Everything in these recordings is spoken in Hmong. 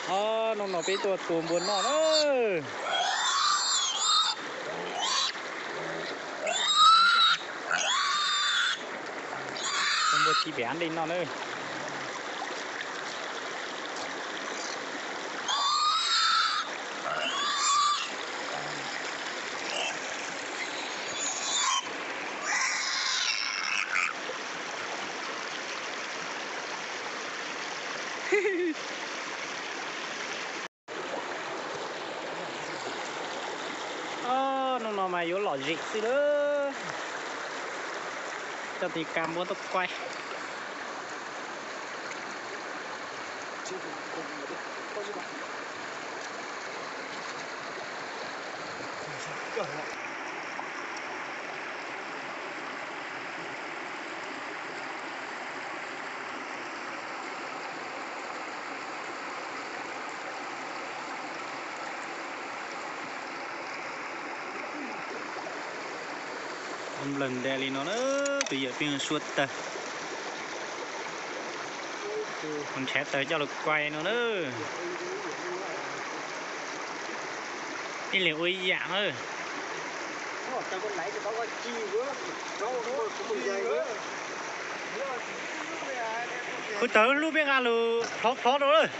Hnub no peb tuaj tua npua noj na. Tua npua ci pem ab dej noj na. Hnub no mas yuav lom zem xwb lawm. Coj tus ka npua tuaj kuaib. Nplawg nte li no na, tus yawm pheej suab tawg. Ntshav tawg coj los kuaib no na. Ib leeg ua ib yam na. Kuv tawv hlub peb nqa lus plhov plhov rau lawm.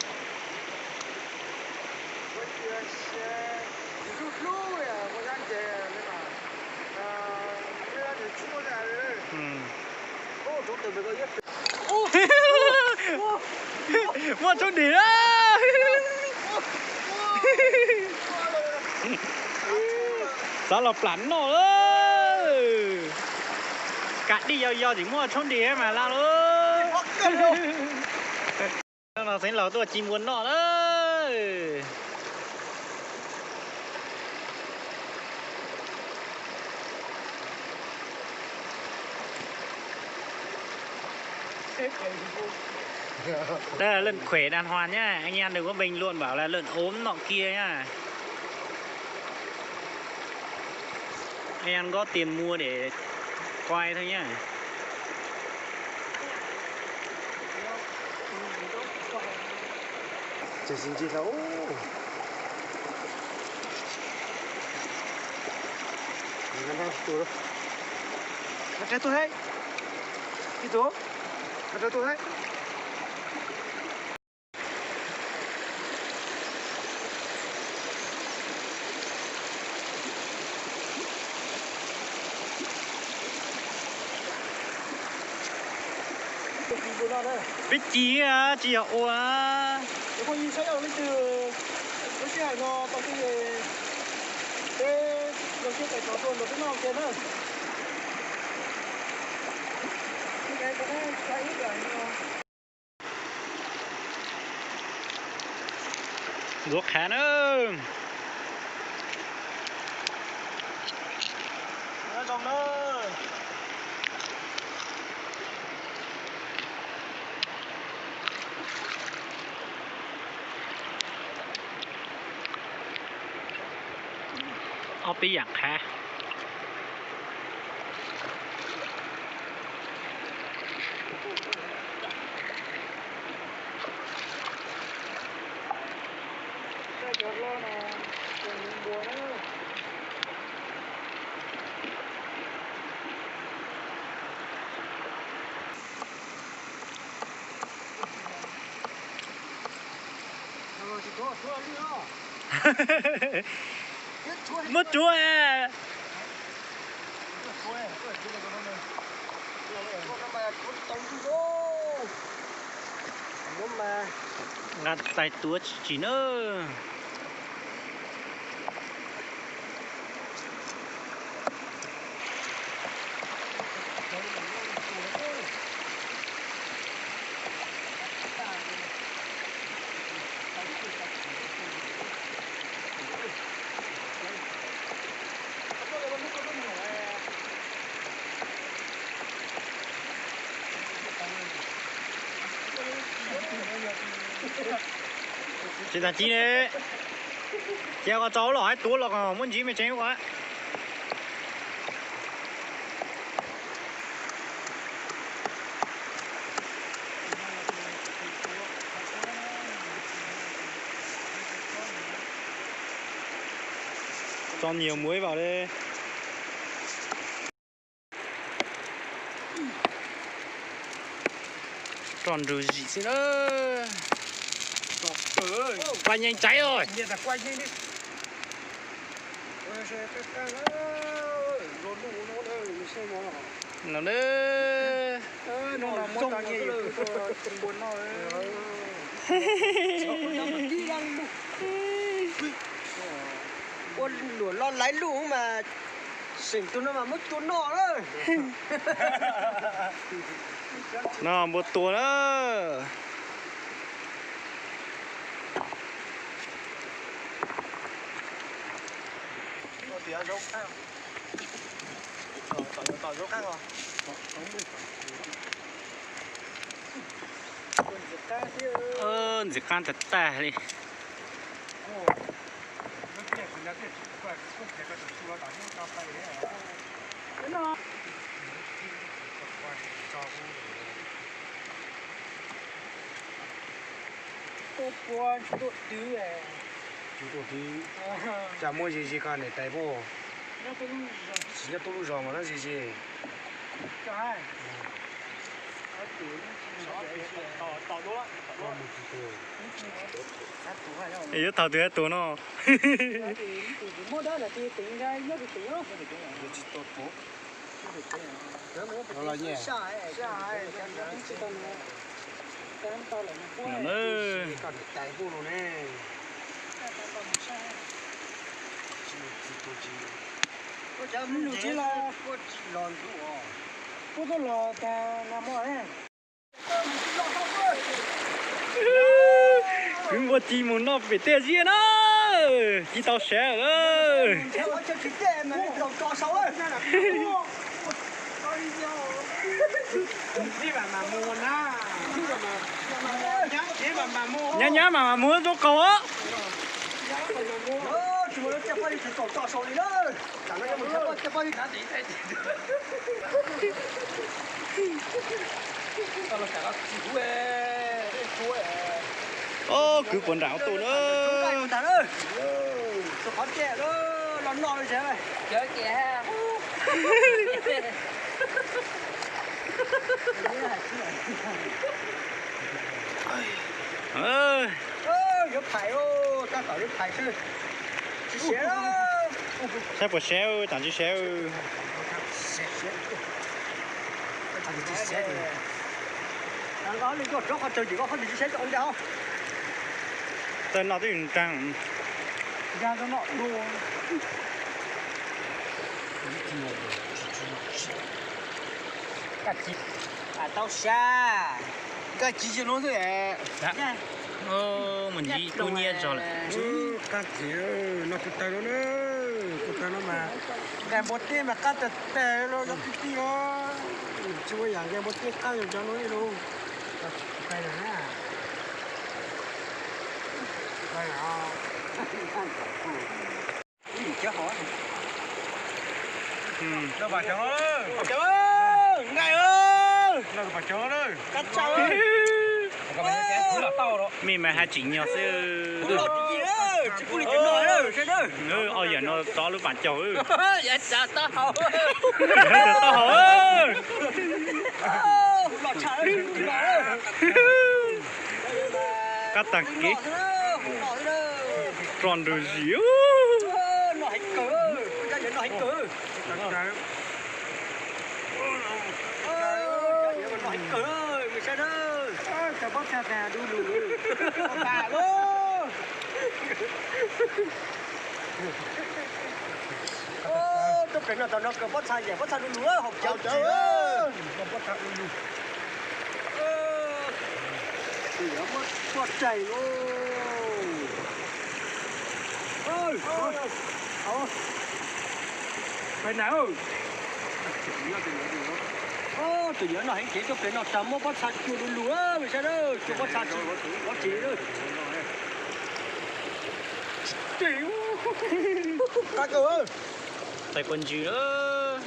Muaj tshoob dim na. Xav los plam noj lawm. Kam dij yau yau tsis muaj tshoob dim mas laj lawm. No xeev laus tuaj ci npua noj na. Đây là lợn khỏe đàng hoàng nhá. Anh em đừng có bình luận bảo là lợn ốm nọ kia nhá. Anh em có tiền mua để quay thôi nhá. Ces ntsis ntsis tau. Nqa rau tus, nqa rau tus hais, ib tus, nqa rau tus hais. Peb ci tsis yog ua. Ntxuav qhav na. Ob peb yam qhav. Muab tsuav. Nqa txais tuav tsis tsim na. Tsis tas ci ne, cia koj tso los hais tuav los koj muab ntsib me tseeb ua. Tso nyias muab ib vas li. Roj nrug zim xwb na. Quaj nyeej tsaiv os. No na. Ua luam lo laiv luj mas seem tus no mas muab tua noj lawm. No npua tua na. Ntxim qab tag tag li. Tuaj pua tsis tuaj twv. Tsis tuaj twv. Cas muaj ze ze koj niam tais puag. Tsis nyob tuaj lub zos mas nyob ze ze. Yuav thaum twg tuaj no. Kwv npua ci mus noj pem tej ziab na, ci tau sav lawm. Nyab nyab mas mas mus zoo qaug os. Ob kwv puas nram ua tus na. Yuav phais, tab tom yuav phais xwb. Tsis siav. Saib puas siav, tseem tsis siav. Tawm no twb nrag. Tau sab. Koj ci zoo no xwb. Mus ncig kub nyiab zog lawm. Qab ces no kuv taw no na, kuv taw no mas nqaij npua teb mas qab tag tag los yog tib tib os. Tsis muaj yam nqaij npua teb qab yog cov no li lauj. Mej mas haj tsim nyog xwb. Ob yam no tso lub pas caug. Taub hau. Qab tag kev. Roj nrug zim. Tub pleev no tau no kawg pob txha yam pob txha du lug hauv cawv. Pob txha du lug. Muab tuaj tsaig lauj. Pais na. Tus yawg no heev kev, tub pleev no tau muab pob txha cua du lug, saib na, cua pob txha tsis lov tsev. Tais kua ntsws.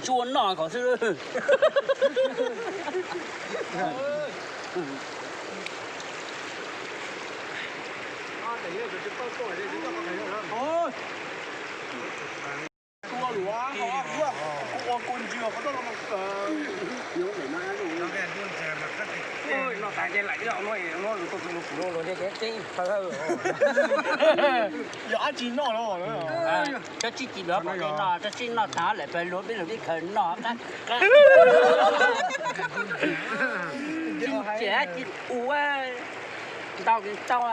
Tsuas noj kom xwb. Yog dab tsi noj los? Cov tsib cim luav pom no, cov tsib noj tas lawm peb luav peb lug peb khaws noj. Tsis ua ntau li tau.